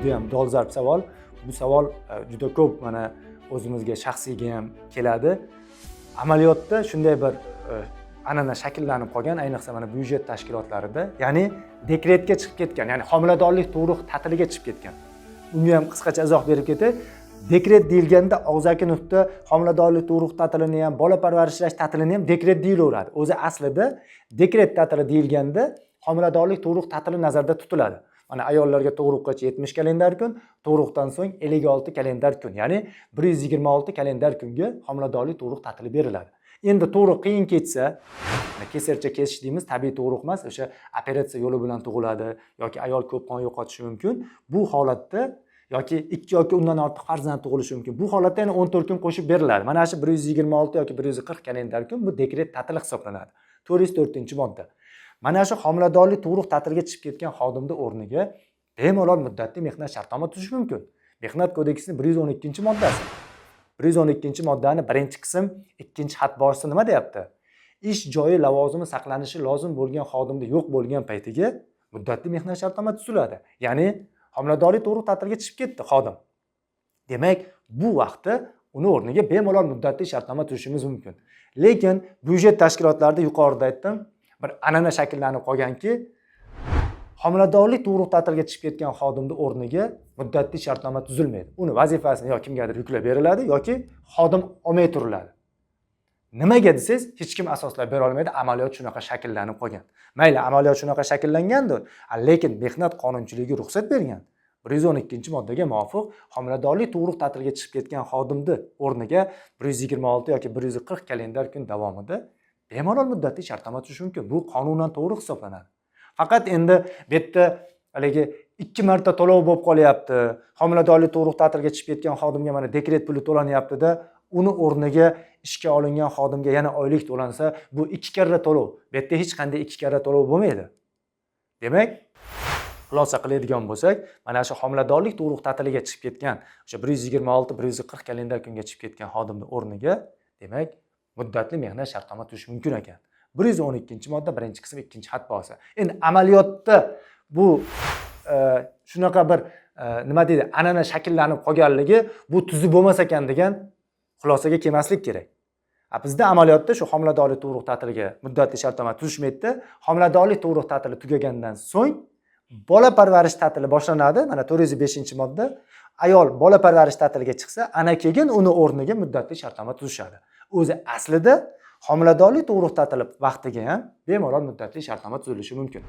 Juda ham dolzarb savol. Bu savol juda ko'p mana o'zimizga, shaxsiyga ham keladi. Amaliyotda shunday bir an'ana shakllanib qolgan, ayniqsa mana byudjet tashkilotlarida, ya'ni dekretga chiqib ketgan, ya'ni homiladorlik tug'ruq ta'tiliga chiqib ketgan. Unga ham qisqacha izoh berib ketay. Dekret deyilganda og'zaki nutqda homiladorlik tug'ruq ta'tilini ham, bola parvarishlash ta'tilini ham dekret deyilaveradi. O'zi aslida dekret ta'tili deyilganda homiladorlik tug'ruq ta'tili nazarda tutiladi. Mana ayollarga tug'ruqqacha 70 kalendar kun, tug'ruqdan so'ng 56 kalendar kun, ya'ni 126 kalendar kunga homiladorlik tug'ruq ta'tili beriladi. Endi tug'ruq qiyin kechsa, kesarcha kesish deymiz, tabiiy tug'ruq emas, o'sha operatsiya yo'li bilan tug'iladi yoki ayol ko'p qon yo'qotishi mumkin. Bu holatda yoki 2 yoki undan ortiq farzand tug'ilishi mumkin. Bu holatda yana 14 kun qo'shib beriladi. Mana shu 126 yoki 140 kalendar kun bu dekret ta'tili hisoblanadi. 404-modda. Mana shu homiladorlik tug'ruq ta'tiliga chiqib ketgan xodimni o'rniga bemalol muddatli mehnat shartnoma tuzish mumkin. Mehnat kodeksining 112-moddasi. 112-moddani 1-qism 2-xat boshida nima deyapti? Ish joyi lavozimi saqlanishi lozim bo'lgan xodimda yo'q bo'lgan paytiga muddatli mehnat shartnoma tuziladi. Ya'ni homiladorlik tug'ruq ta'tiliga chiqib ketdi xodim. Demak, bu vaqtda uni o'rniga bemalol muddatli shartnoma tuzishimiz mumkin. Lekin byudjet tashkilotlarida yuqorida aytdim, bir an'ana shakllanib qolganki, homiladorlik tug'ruq ta'tiliga chiqib ketgan xodimni o'rniga muddatli shartnoma tuzilmaydi. Uni vazifasini yo kimgadir yuklab beriladi yoki xodim olmay turiladi. Nimaga desangiz, hech kim asoslab bera olmaydi, amaliyot shunaqa shakllanib qolgan. Mayli, amaliyot shunaqa shakllangandir, lekin mehnat qonunchiligi ruxsat bergan. 112-moddaga muvofiq homiladorlik tug'ruq ta'tiliga chiqib ketgan xodimni o'rniga 126 yoki 140 kalendar kun davomida bemalol muddatli shartnoma tuzish mumkin. Bu qonunan to'g'ri hisoblanadi. Faqat endi bu yerda haligi 2 marta to'lov bo'lib qolyapti. Homiladorlik tug'ruq ta'tiliga chiqib ketgan xodimga mana dekret puli to'lanyapti-da, uni o'rniga ishga olingan xodimga yana oylik to'lansa, bu 2 karra to'lov. Bu yerda hech qanday 2 karra to'lov bo'lmaydi. Demak, xulosa qiladigan bo'lsak, mana shu homiladorlik tug'ruq ta'tiliga chiqib ketgan, o'sha 126, 140 kalendar kunga chiqib ketgan xodimning o'rniga, demak, muddatli mehnat shartnoma tuzish mumkin ekan. 112-modda 1-qism 2-xat bosi. Endi amaliyotda bu shunaqa bir nima deydi, an'ana shakllanib qolganligi, bu tuzuk bo'lmas ekan degan xulosaga kelmaslik kerak. Bizda amaliyotda shu homiladorlik tug'ruq ta'tiliga muddatli shartnoma tuzishmaydida, homiladorlik tug'ruq ta'tili tugagandan so'ng bola parvarish ta'tili boshlanadi. Mana 405-modda ayol bola parvarish ta'tiliga chiqsa, ana keyin uni o'rniga muddatli shartnoma tuzishadi. O'zi aslida homiladorlik tug'ruq ta'tili vaqtiga ham bemalol muddatli shartnoma tuzilishi mumkin.